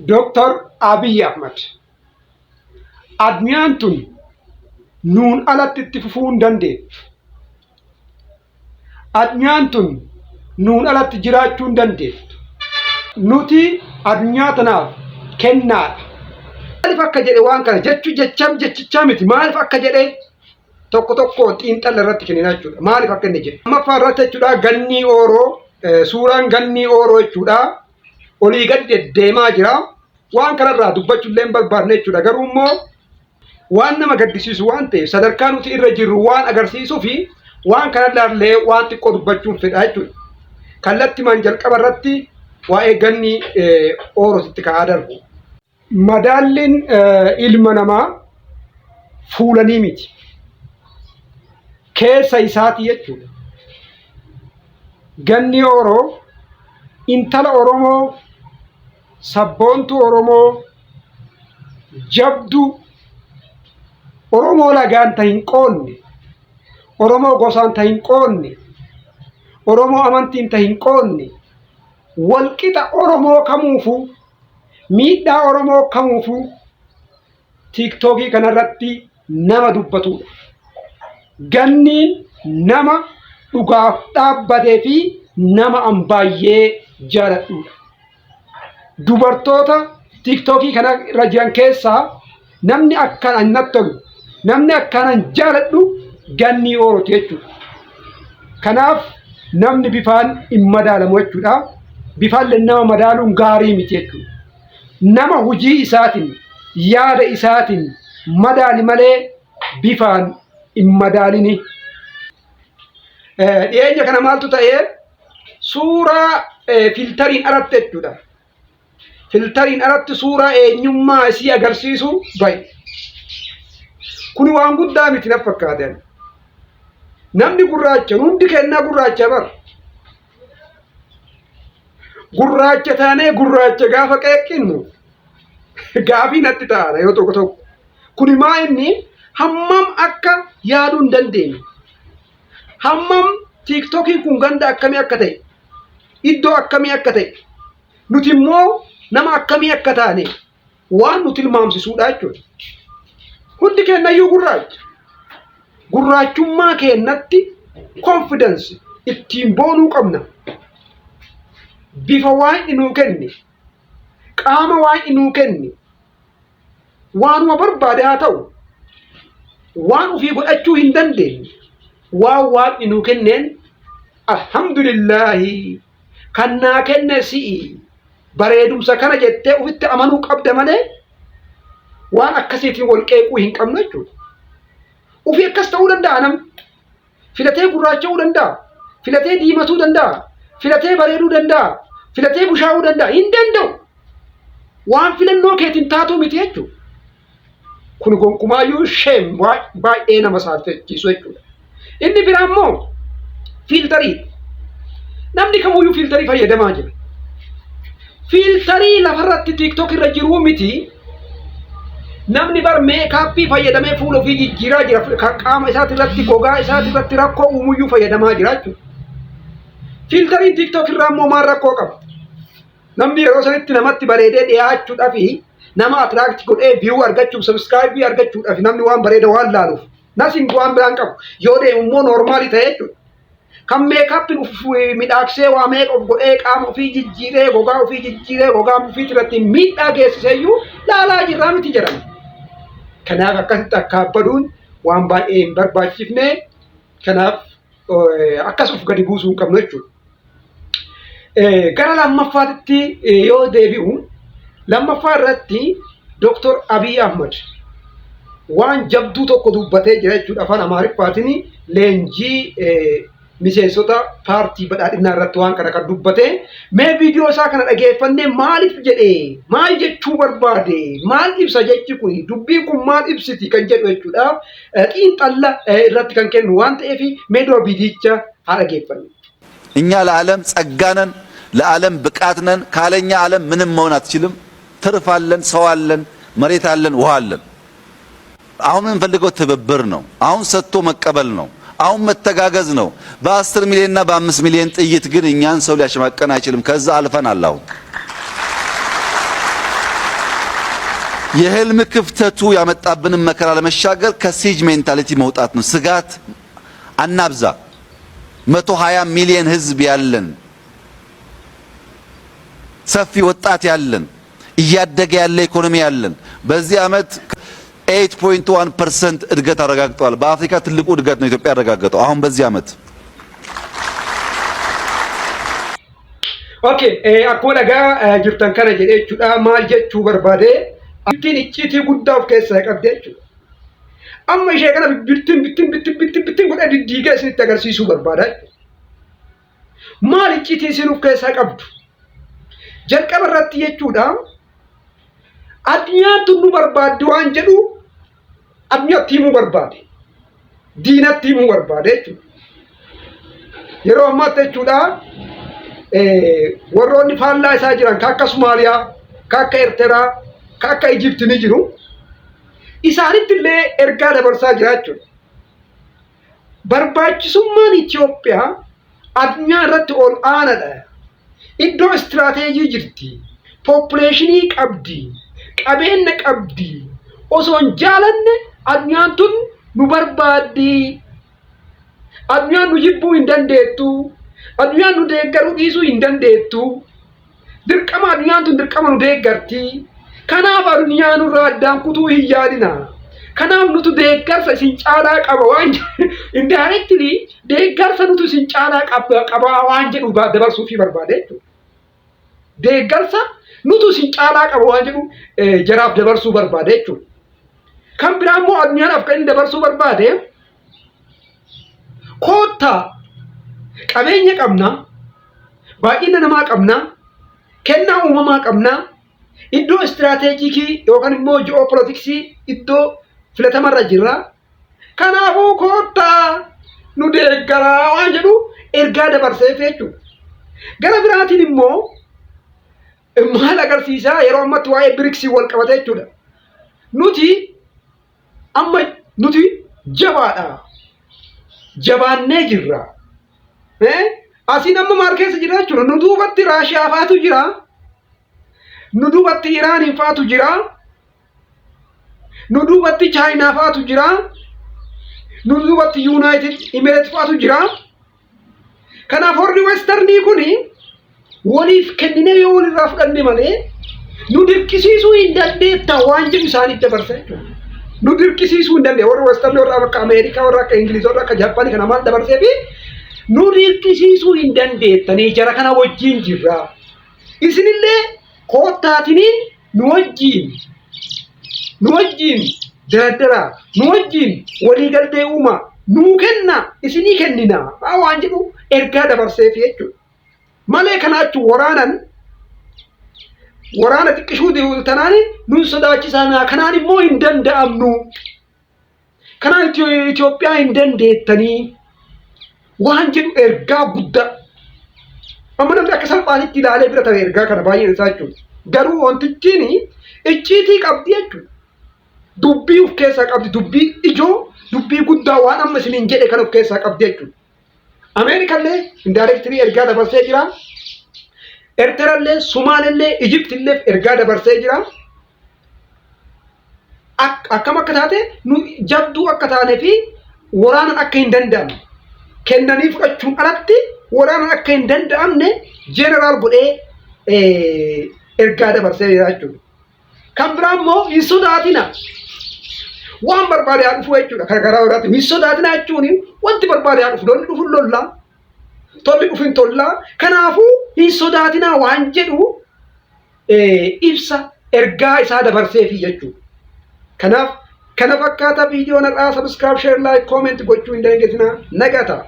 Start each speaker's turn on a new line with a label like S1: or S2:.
S1: Dooktar Abiy Ahmad addunyaan tun nuun alatti itti fufuu hin dandeettu. Addunyaan tun nuun alatti jiraachuu hin dandeettu. Nuti addunyaa tanaaf kennaadha. Maaliif akka jedhe waan kana jechuu jecham jechichaa miti maaliif akka jedhe tokko tokko xiinxalla irratti kennina jechuudha. Maaliif akka inni jedhe. Lammaffaa irratti jechuudha gannii ooroo suuraan gannii ooroo jechuudha olii gadi deddeemaa jira. Waan kanarraa dubbachuu illee hin barbaadne jechuudha. Garuu immoo waan nama gaddisiisu waan ta'eef sadarkaa nuti irra jirru waan agarsiisuu fi waan kanarraallee waan xiqqoo dubbachuun fedha jechuudha. Kallattimaan jalqaba irratti waa'ee ganni oorotitti ka'aa darbu. Madaalliin ilma namaa fuulanii miti. Keessa isaati jechuudha. Ganni ooroo intala Oromoo sabboontuu Oromoo jabduu Oromoo lagaan ta hin qoonne Oromoo gosaan ta hin qoonne Oromoo amantiin ta hin qoonne walqixa Oromoo kamuufuu miidhaa Oromoo kamuufuu tiiktookii kanarratti nama dubbatudha. Ganniin nama dhugaaf dhaabbatee fi nama an baay'ee jaaladhudha. Dubartoota tiiktookii kana irra jiran keessaa namni akkaan an natti tolu, namni akkaan an jaaladhu gannii ooloti jechuudha. Kanaaf namni bifaan hin madaalamu jechuudha. Bifaan nama madaaluun gaarii miti jechuudha. Nama hojii isaatiin yaada isaatiin madaali malee bifaan hin madaalini. Dhiyeenya kana maaltu ta'ee suuraa filtariin alatti jechuudha. Filtariin alatti suuraa eenyummaa isii agarsiisu bahe. Kuni waan guddaa miti na fakkaate. Namni gurraacha hundi kennaa gurraacha bara. Gurraacha taanee gurraacha gaafa qeeqqinnu gaafii natti ta'a yoo tokko tokko. Kuni maa inni hammam akka yaaduu hin dandeenye. Hammam tiiktookiin kun ganda akkamii akka ta'e, iddoo akkamii akka ta'e, nuti immoo nama akkamii akka taane waan nu tilmaamsisuudha jechuudha. Hundi keenyayyuu gurraacha. Gurraachummaa keenyatti confidence ittiin boonuu qabna. Bifa waan nuu kenne, qaama waan nuu kenne, waanuma barbaade haa ta'u, waan ofii godhachuu hin dandeenye, waan waaqni nuu kenneen alhamdulillaahi kan naa kenne si'i bareedumsa kana jettee ofitti amanuu qabda malee waan akkasiitiin wal qeequu hin qabnu jechuudha. Ofii akkas ta'uu danda'a namni. Filatee gurraacha'uu danda'a. Filatee diimatuu danda'a. Filatee bareeduu danda'a. Filatee bushaa'uu danda'a. Hin danda'u. Waan filannoo keetiin taatuu miti jechuudha. Kun gonkumaayyuu sheem baay'ee nama saalfachiisu jechuudha. Inni biraa immoo fiiltarii. Namni kamuyyuu fiiltarii fayyadamaa jira. Fiiltarii lafarratti tiiktook irra jiruu miti. Namni bar meekaappii fayyadamee fuula ofii jijjiiraa jira. Kan qaama isaati irratti gogaa isaati irratti rakkoo uumuyyuu fayyadamaa jira jechuudha. Fiiltariin tiiktook irraa immoo maal rakkoo qaba? Namni yeroo sanitti namatti bareedee dhiyaachuudhaaf nama atiraakti godhee viyuu argachuuf sabiskiraayibii argachuudhaaf namni waan bareeda waan laaluuf nasiin waan biraan qabu yoo deemu immoo noormaalii ta'e jechuudha. Kan meekaappiin of midhaagsee waa meeqa of godhee qaama ofii jijjiiree gogaa ofii jijjiiree gogaa ofii irratti miidhaa geessiseyyuu laalaa jirraa miti jedhama. Kanaaf akkasitti akkaabbaduun waan baay'ee hin barbaachifne kanaaf akkas of gadi buusuu hin qabnu jechuudha. Gara lammaffaatti yoo deebi'u lammaffaa irratti Dooktor Abiy Ahmad waan jabduu tokko dubbatee jira jechuudha afaan Amaariffaatiin leenjii miseensota paartii badhaadhinaa irratti waan kana kan dubbate mee viidiyoo isaa kana dhageeffannee maaliif jedhee maal jechuu barbaade maal ibsa jechi kun dubbiin kun maal ibsiti kan jedhu jechuudha xiinxalla irratti kan kennu waan ta'eef mee dura viidiyicha haa dhageeffannu.
S2: እኛ ለዓለም ጸጋ ነን፣ ለዓለም ብቃት ነን። ካለኛ ዓለም ምንም መሆን አትችልም። ትርፍ አለን፣ ሰው አለን፣ መሬት አለን፣ ውሃ አለን። አሁን የምንፈልገው ትብብር ነው። አሁን ሰጥቶ መቀበል ነው። አሁን መተጋገዝ ነው። በ10 ሚሊዮን እና በ5 ሚሊዮን ጥይት ግን እኛን ሰው ሊያሸማቀን አይችልም። ከዛ አልፈናል። አሁን የህልም ክፍተቱ ያመጣብንን መከራ ለመሻገር ከ siege mentality መውጣት ነው። ስጋት አናብዛ። 120 ሚሊዮን ህዝብ ያለን፣ ሰፊ ወጣት ያለን፣ እያደገ ያለ ኢኮኖሚ ያለን፣ በዚህ ዓመት 8.1% እድገት አረጋግጧል። በአፍሪካ ትልቁ እድገት ነው ኢትዮጵያ ያረጋገጠው አሁን በዚህ ዓመት።
S1: Okay, akkuma dhagaa jirtan kana jedhee jechuudha. Maal jechuu barbaade? Ittiin icciitii guddaa of keessaa qabdi jechuudha. Amma ishee kana bittin bittin bittin bittin bittin godhee diddiigee isinitti agarsiisuu barbaada jechuudha. Maal icciitii isin of keessaa qabdu? Jalqaba irratti jechuudha. Addunyaan tun nu barbaaddi waan jedhu addunyaatti himuu barbaade. Diinatti himuu barbaade jechuudha. Yeroo ammaatti jechuudha, warroonni faallaa isaa jiran ka akka Somaaliyaa, ka akka Eertiraa, ka akka Ijipti ni jiru. Isaanitti illee ergaa dabarsaa jira jechuudha. Barbaachisummaan Itoophiyaa addunyaa irratti ol aanaadha. Iddoo istiraateejii jirti. Population qabdi. Qabeenya qabdi. Osoo hin jaalanne addunyaan tun nu barbaaddi. Addunyaan nu jibbuu hin dandeettu. Addunyaan nu deeggaruu dhiisuu hin dandeettu. Dirqama addunyaan tun dirqama nu deeggarti. Kanaaf addunyaa nurraa addaan kutuu hin yaadina. Kanaaf nutu deeggarsa isin caalaa qaba waan indirectly deeggarsa nutu isin caalaa qaba waan jedhu dabarsuufii barbaade jechuudha. Deeggarsa nutu isin caalaa qaba waan jedhu jaraaf dabarsuu barbaade jechuudha. Kan biraa immoo addunyaadhaaf kan inni dabarsuu barbaade, koottaa, qabeenya qabna, baay'ina namaa qabna, kennaa uumamaa qabna, iddoo istiraateejikii yookaan immoo ji'oopolitiksii iddoo filatamarra jirra. Kanaafuu koottaa nu deeggaraa waan jedhu ergaa dabarseef jechuudha. Gara biraatiin immoo maal agarsiisaa? Yeroo ammatti waa'ee BRICSii wal qabate jechuudha. Nuti amma nuti jabaadha. Jabaannee jirra. Asiin amma maal keessa jira jechuudha. Nu duubatti Raashiyaa faatu jira. Nu duubatti Iraaniin faatu jira. Nu duubatti Chaayinaa faatu jira. Nu duubatti United Emirates faatu jira. Kanaaf warri westernii kuni waliif kenninee yoo walirraa fudhanne malee nu dirqisiisuu hin dandeetta waan jedhu isaaniif dabarsa jechuudha. Nu dirqisiisuu hin dandeenye. Warri westernii, warra akka Ameerikaa, warra akka Ingiliz, warra akka Jaappaanii kana maal dabarsee fi nu dirqisiisuu hin dandeettanii, jara kana wajjin jirra. Isinillee koottaatiniin nu wajjin daldalaa, nu wajjin waliigaltee uumaa, nuu kenna, isinii kennina waan jedhu ergaa dabarseef jechuudha. Malee kana achi waraanan waraana xiqqishuu tanaan nun sodaachisanaa, kanaan immoo hin danda'amnu. Kanaan Itoophiyaa hin dandeettanii waan jedhu ergaa guddaa. Amma namni akka salphaatitti ilaalee bira ta'e ergaa kana baay'een isaa jechuudha. Garuu wantichiin icciitii qabdi jechuudha. Dubbii of keessaa qabdi, dubbii ijoo, dubbii guddaa waan amma isiniin jedhe kan of keessaa qabdi jechuudha. Ameerikallee indirectly ergaa dabarsee jira. Eertirallee, Sumaalellee, Ijiptillee ergaa dabarsee jira. Akkam akka taate, nu jabduu akka taanee fi waraanan akka hin danda'amne, kennanii fudhachuun alatti waraanan akka hin danda'amne general godhee ergaa dabarsee jira jechuudha. Kan biraa immoo hin sodaatina. Waan barbaade haa dhufu jechuudha. Kan karaa biraatti hin sodaatina jechuun wanti barbaade haa dhufu. Lolli dhufu lollaa. Tolli dhufu hin tollaa. Kanaafuu hin sodaatinaa waan jedhu ibsa ergaa isaa dabarseefi jechuudha. Kanaaf kana fakkaata viidiyoon har'aa. Subscribe, share, like, comment gochuu hin dandeessinaa. Nagaa ta'a.